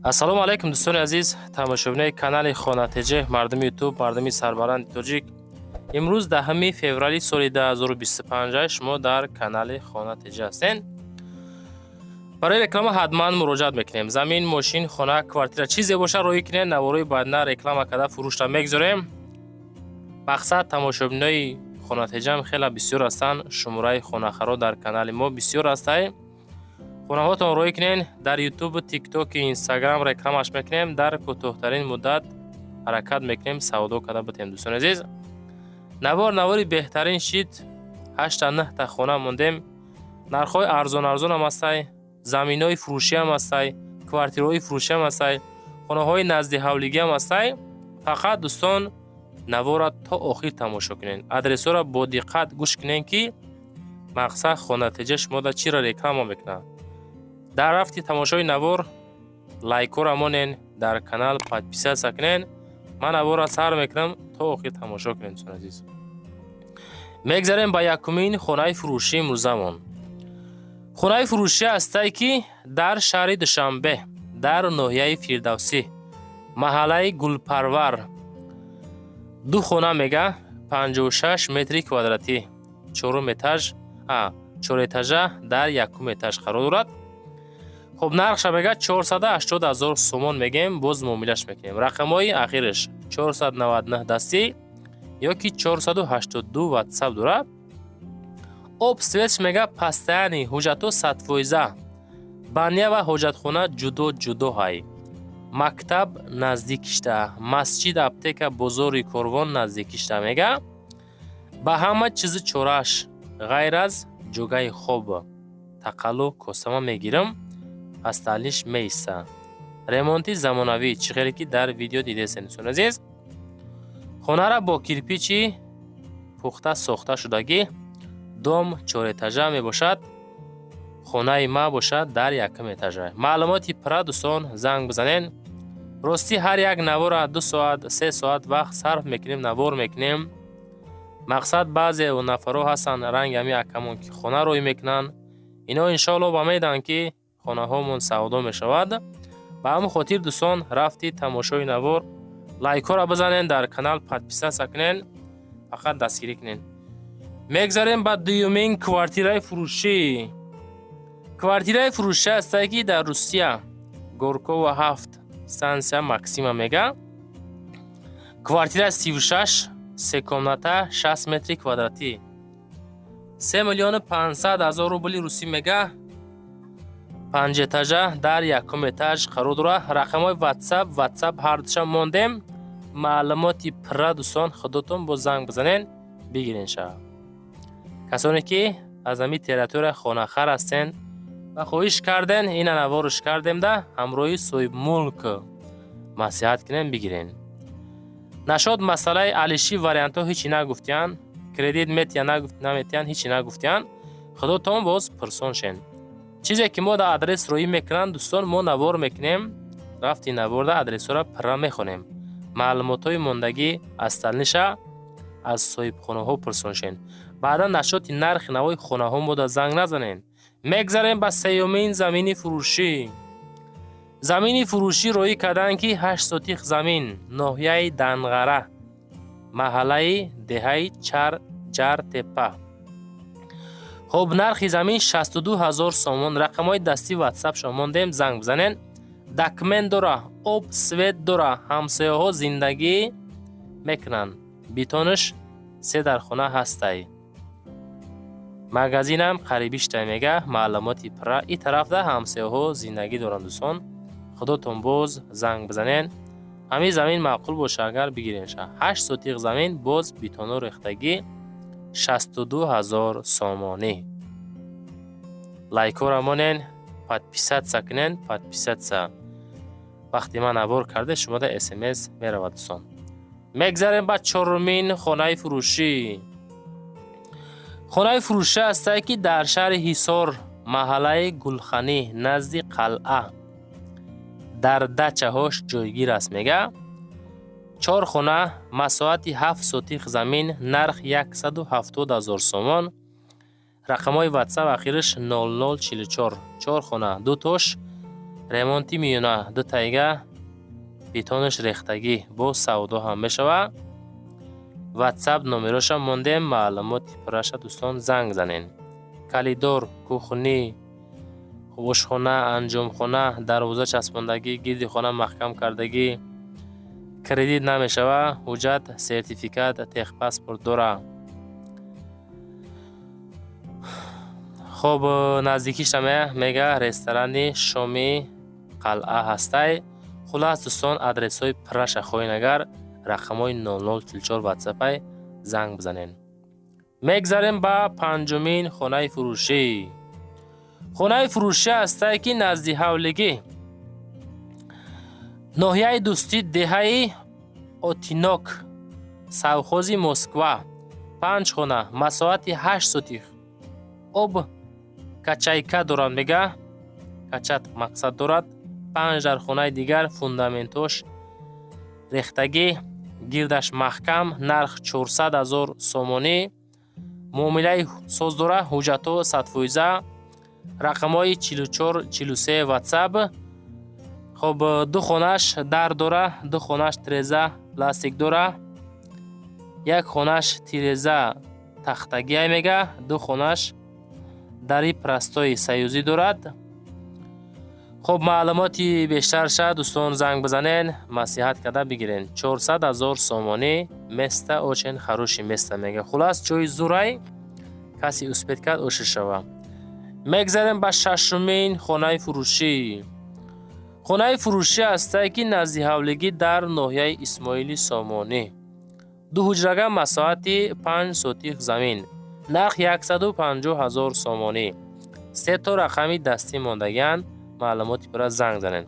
Ассалому алайкум, дӯстони азиз, тамошобинои канали Хонатеҷе, мардуми Ютуб, мардуми сарбаланди тоҷик. Имрӯз 10 феврали соли 2025, шумо дар канали Хонатеҷе ҳастен. Барои реклама ҳатман муроҷиат мекунем. Замин, мошин, хона, квартира, чизе боша, роҳӣ кунед, наворои баъдна реклама карда фурӯшта мегузорем. Мақсад, тамошобинои Хонатеҷам хеле бисёр ҳастанд, шумораи хонахаро дар канали мо бисёр ҳастай. Хонаҳотон роҳӣ кунен, дар Ютубу Тиктоки, Инстаграм рекламаш мекунем, дар кӯтоҳтарин муддат ҳаракат мекунем савдо карда битем. Дӯстони азиз, навор навори беҳтарин шид. Ҳашта нӯҳта хона мондем, нархҳои арзон арзонам ҳастай, заминҳои фурӯшиам ҳастай, квартираҳои фурӯшиам ҳастай, хонаҳои назди ҳавлигиам ҳастай. Фақат, дӯстон, навора то охир тамошо кунед, адресҳоро бо диққат гӯш кунед, ки мақсад, Хонатеҷа шумода чиро реклама мекунад. Дар рафти тамошои навор лайкҳоро монен, дар канал подписаться кунен. Ман наворро сар мекунам, то охир тамошо кунед, дӯстони азиз. Мегзарем ба якумин хонаи фурӯшии имрӯзамон. Хонаи фурӯшӣ ҳастай, ки дар шаҳри Душанбе, дар ноҳияи Фирдавсӣ, маҳаллаи Гулпарвар, ду хона мега, 56 метри квадратӣ, чорум этаж, чорэтажа, дар якум этаж қарор дорад. Хуб, нархша мега 480 ҳазор сомон мегем, боз муомилаш мекунем. Рақамҳои ахираш 499 дастӣ ё ки 482 Ватсап дорад. Об, светш мега постоянный, ҳуҷҷатҳо 100%, баня ва ҳоҷатхона ҷудо ҷудо ҳай, мактаб наздикишта, масҷид, аптека, бозори Корвон наздикишта мега. Ба ҳама чизи чорааш, ғайр аз ҷогаи хоб, тақаллу косама мегирам, асталиш меиста. Ремонти замонавӣ, чӣ хеле ки дар видео дидесен, дӯстони азиз. Хонара бо кирпичи пухта сохта шудагӣ, дом чорэтажа мебошад, хонаи ма бошад дар якум этажа. Маълумоти пурра, дӯстон, занг бизанен. Ростӣ, ҳар як навора 2 соат, 3 соат вақт сарф мекунем, навор мекунем. Мақсад, баъзе нафарҳо ҳастанд, ранги ҳами акамон, ки хона рӯй мекунанд. Ино иншоалло ба медиҳанд, ки хонаҳомон савдо мешавад. Ба ҳамин хотир, дӯстон, рафти тамошои навор лайкҳоро бизанен, дар канал подписаться кунен, фақат дастгирӣ кунен. Мегзарем ба дуюмин квартираи фурӯшӣ. Квартираи фурӯшӣ ҳастае, ки дар Русия, Горького 7, станция Максима мега. Квартира 36, се комната, 60 метри квадратӣ, 3 миллиону 500 ҳазор рубли русӣ мега, панҷэтажа, дар якум этаж қарор дорад. Рақамҳои Ватсап ҳардуша мондем. Маълумоти пурра, дӯстон, худотон бо занг бизанен, бигирен шава. Касоне ки аз ҳамин территория хонахар ҳастен ва хоҳиш карден, ина наворш кардем, да ҳамроҳи соҳибмулк маслиҳат кунем, бигирен. Нашод масъалаи алиши вариантҳо ҳечи нагуфтиянд, кредит метия наметиянд, ҳечи нагуфтиянд. Худотон боз пурсон шен. Чизе ки мо дар адрес роӣ мекунанд, дӯстон, мо навор мекунем. Рафти наворда адресҳоро пурра мехонем. Маълумотҳои мондагӣ остальныйша аз соҳибхонаҳо пурсон шен. Баъдан нашоти нархи навои хонаҳо мода занг назанен. Мегзарем ба сеюмин замини фурӯшӣ. Замини фурӯшӣ роӣ карданд, ки 8 сотих замин, ноҳияи Данғара, маҳаллаи деҳаи Ҷартепа. Хуб, нархи замин 62 ҳазор сомон. Рақамҳои дастии Ватсапшо мондем, занг бизанен. Документ дора, об, свет дора, ҳамсояҳо зиндагӣ мекунанд, битонаш се дар хона ҳастай, магазинам қарибиштай мега. Маълумоти пурра и тарафда ҳамсояҳо зиндагӣ доранд. Дӯстон, худотон боз занг бизанен. Ҳамин замин маъқул боша агар, бигиренша. 8 сотиқ замин, боз битоно рехтагӣ, 62 ҳазор сомонӣ. Лайкҳоро монен, подписаться кунен, подписаться. Вақте ман навор карда, шумода СМС меравад, дӯстон. Мегзарем ба чорумин хонаи фурӯшӣ. Хонаи фурӯшӣ ҳастае, ки дар шаҳри Ҳисор, маҳаллаи Гулханӣ, назди қалъа, дар дачаҳош ҷойгир аст мега. Чор хона, масоҳати 7 сотих замин, нарх 170 ҳазор сомон. Рақамҳои Ватсап ахираш 0044. Чор хона, дутош Ремонти миёна, ду тайга, бетонаш рехтагӣ, боз савдо ҳам мешавад. Ватсап номероша мондем, маълумоти пурраша, дӯстон, занг занен. Коридор, кухни, ошхона, анҷомхона, дарвоза часпондагӣ, гирди хона маҳкам кардагӣ. Кредит намешавад, ҳуҷҷат, сертификат, техпаспорт дора. Хоб, наздикиша мега ресторани шоми қалъа ҳастай. Хулас, дӯстон, адресҳои пурраша хоҳед агар, рақамҳои 0044 ватсапай занг бизанед. Мегзарем ба панҷумин хонаи фурӯшӣ. Хонаи фурӯшӣ ҳастае, ки назди ҳавлигӣ, ноҳияи Дӯстӣ, деҳаи Отинок, совхози Москва, панҷ хона, масоҳати 8 сотих, об качайка дорад, мега качат мақсад дорад. Панҷ дар хонаи дигар, фундаментош рехтагӣ, гирдаш маҳкам, нарх 400 000 сомонӣ. Муомилаи соз дора, ҳуҷҷатҳо 100%, рақамҳои 44 43 ватсап. Хоб, ду хонаш дар дора, ду хонаш тиреза пластик дора, як хонаш тиреза тахтагиай, мега ду хонаш дари простой союзӣ дорад. Хуб, маълумоти бештарша, дӯстон, занг бизанен, маслиҳат карда бигирен. 400 000 сомонӣ. Место очень хороший место, мега. Хулас, ҷои зурай, касе успеть кард, ошир шава. Мегзарем ба шашумин хонаи фурӯшӣ. Хонаи фурӯшӣ ҳастае, ки назди ҳавлигӣ, дар ноҳияи Исмоили Сомонӣ, ду ҳуҷрага, масоҳати 5 сотих замин, нарх 150 000 сомонӣ. Се то рақами дастӣ мондагианд, маълумоти пурра занг занед.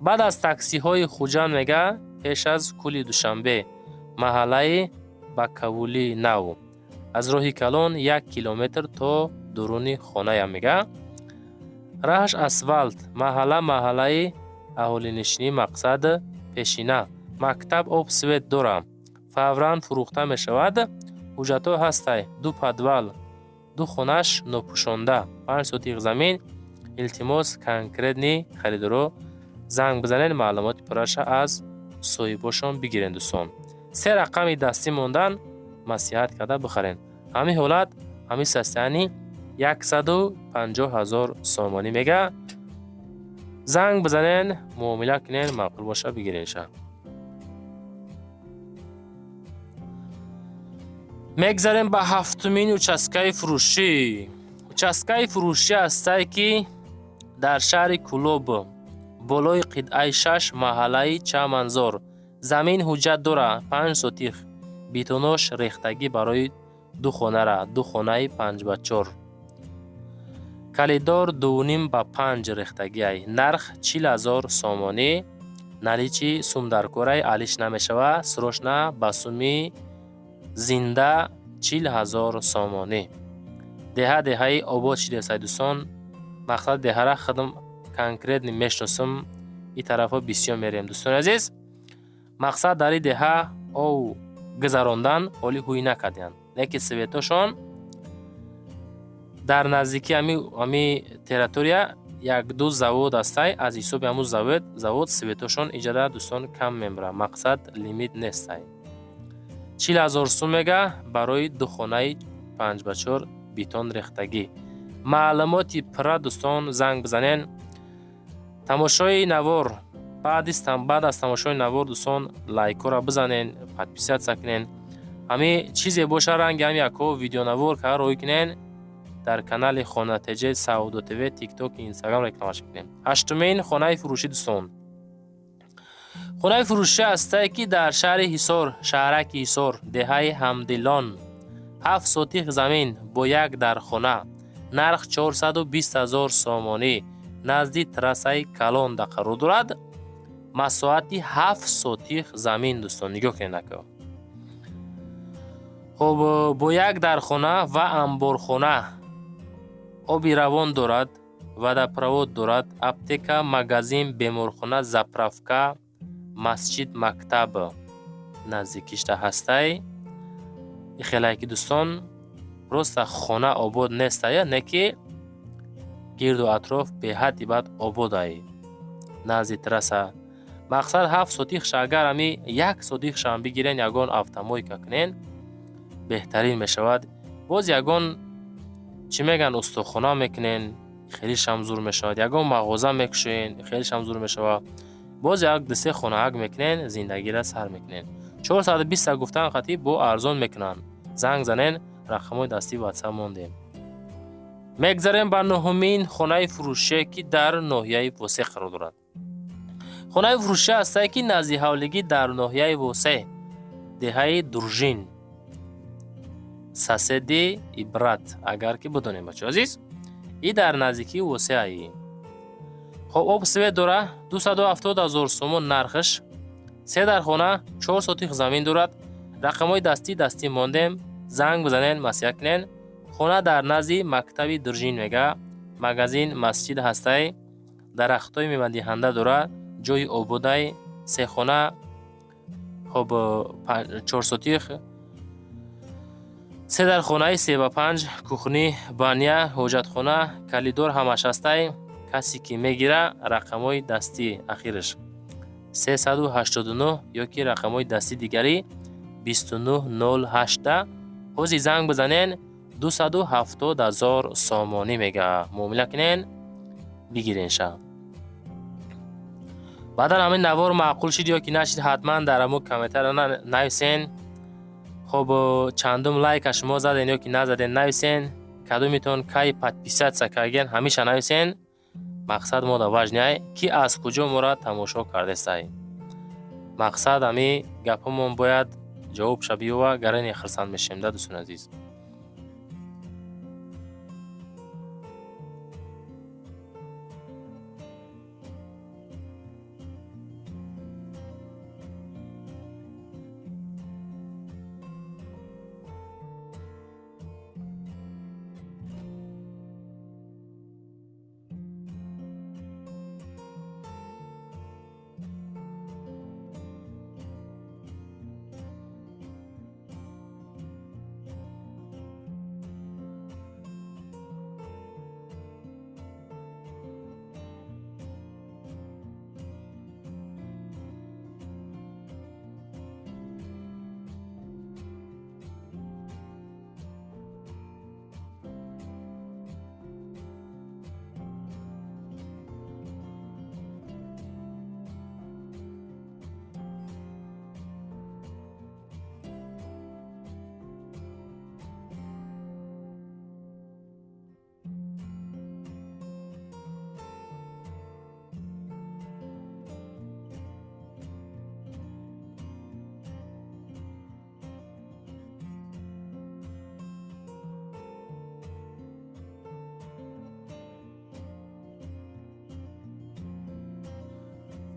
Баъд аз таксиҳои Хуҷанд, мега, пеш аз кӯли Душанбе, маҳаллаи Бакавулии Нав, аз роҳи калон 1 километр то дуруни хонаям, мега, раҳаш асфалт. Маҳалла маҳаллаи аҳолинишинӣ, мақсад пешина мактаб, об, свет дора. Фавран фурӯхта мешавад, ҳуҷҷатҳо ҳастай. Ду подвал, ду хонаш нопӯшонда, 5 сотих замин. Илтимос, конкретный харидоро занг бизанед, маълумоти пурраша аз соҳибошон бигиред. Дӯстон, се рақами дастӣ мондан, маслиҳат карда бихаред. Ҳамин ҳолат, ҳамин состояние, 150 000 сомонӣ мега. Занг бизанен, муомила кунен, маъқул боша, бигиренша. Мегзарем ба ҳафтумин участкаи фурӯшӣ. Участкаи фурӯшӣ ҳастае, ки дар шаҳри Кӯлоб, болои қитъаи шаш, маҳаллаи Чаманзор, замин ҳуҷҷат дора, 5 сотих, бетонош рехтагӣ барои ду хонара, ду хонаи 5 ба 4, коридор 2,5 ба 5 рехтагиай, нарх 40 000 сомонӣ. Наличный сум даркорай, алиш намешава, срочно ба суми зинда 40 000 сомонӣ. Деҳа деҳаи обод шидесай, дӯстон. Мақсад, деҳара худам конкретно мешиносам, ин тарафҳо бисёр мерем, дӯстони азиз. Мақсад, дар ин деҳа ов гузарондан ҳоли ҳуй накардиянд, лекин светошон дар наздикии ҳами территория як-ду завод ҳастай, аз ҳисоби ҳамун завод светошон иҷара, дӯстон, кам мебарад. Мақсад, лимит нестай. 40 000 сум мега барои ду хонаи 5 ба 4, бетон рехтагӣ. Маълумоти пурра, дӯстон, занг бизанен. Тамошои навор, баъд аз тамошои навор, дӯстон, лайкҳоро бизанен, подписаться кунен. Ҳами чизе боша, ранги ҳами яко видеонавор ка рӯй кунен, дар канали Хона ТЖ, Савдо ТВ, Тикток, Инстаграм рекламаш кунем. Ҳаштумин хонаи фурӯшӣ, дӯстон. Хонаи фурӯшӣ ҳастае, ки дар шаҳри Ҳисор, шаҳраки Ҳисор, деҳаи Ҳамдилон, 7 сотих замин бо як дархона, нарх 420 000 сомонӣ, назди трассаи калон да қарор дорад. Масоҳати 7 сотих замин, дӯстон, нигоҳ кунед нако. Хуб, бо як дархона ва амборхона, оби равон дорад, водопровод дорад, аптека, магазин, беморхона, заправка, масҷид, мактаб наздикишта ҳастай. Ихелае ки, дӯстон, просто хона обод нестая, не ки гирду атроф беҳадди бад ободай. Назди трасса. Мақсад, 7 сотихша агар ами 1 сотихшам бигирен, ягон автомойка кунен, беҳтарин мешавад. Боз ягон, чӣ мегӯянд, устохона мекунен, хелишам зур мешавад. Ягон мағоза мекушоен, хелишам зур мешавад. Боз як дусе хонаак мекунен, зиндагиро сар мекунен. 420-та гуфтан қатӣ бо арзон мекунанд. Занг занен, рақамҳои дастии Ватсап мондем. Мегзарем ба нуҳумин хонаи фурӯшие, ки дар ноҳияи Восе қарор дорад. Хонаи фурӯшӣ ҳастае, ки назди ҳавлигӣ дар ноҳияи Восе, деҳаи Дуржин, соседи Ибрат, агар ки бидонем, бачаҳо азиз, и дар наздикии Восеаи. Хоб, об, свет дора, 270 ҳазор сомон нархш, се дархона, 4 сотих замин дорад. Рақамҳои дастӣ мондем, занг бизанен, маслиҳат кунен. Хона дар назди мактаби Дуржин мега, магазин, масҷид ҳастай, дарахтҳои мевадиҳанда дорад, ҷои ободай, се хона. Хоб, 4 сотих, се дархонаи 3 ба 5, кухни, баня, ҳоҷатхона, коридор, ҳамаш ҳастай. Касе ки мегира, рақамҳои дастӣ ахираш 389 ё ки рақамҳои дастии дигарӣ 2908-та ҳози занг бизанен. 270 ҳазор сомонӣ мега, муомила кунен, бигиренша. Баъдан ҳамин навор маъқул шуд ё ки нашид, ҳатман дар ҳамун комментария нависен. Хоб, чандум лайка шумо заден ё ки назаден, нависен. Кадомитон кай подписаться карген, ҳамеша нависен. Мақсад, мода важный ки аз куҷо мора тамошо кардестай. Мақсад, ҳами гапҳомон бояд ҷавобша биёва, гаране хирсанд мешем да, дӯстони азиз.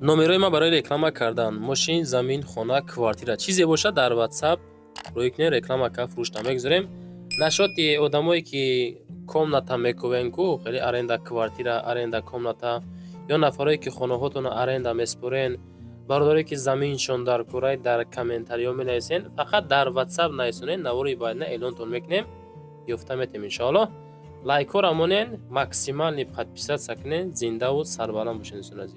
Номерои ман барои реклама кардан мошин, замин, хона, квартира, чизе бошад, дар Ватсап рӯй кунед, реклама ка фурӯшта мегузорем. Нашоти одамое ки комната мекувен ку, хеле аренда квартира, аренда комната, ё нафарое ки хонаҳотонро аренда меспорен, бародарое ки заминшон дар курай, дар комментариҳо менависен. Фақат дар Ватсап нависонед, навори баъдина эълонтон мекунем, ёфта метем, иншоаллоҳ. Лайкҳоро монен, максимальный подписаться кунед. Зиндаву сарбаланд бошед, дӯстони азиз.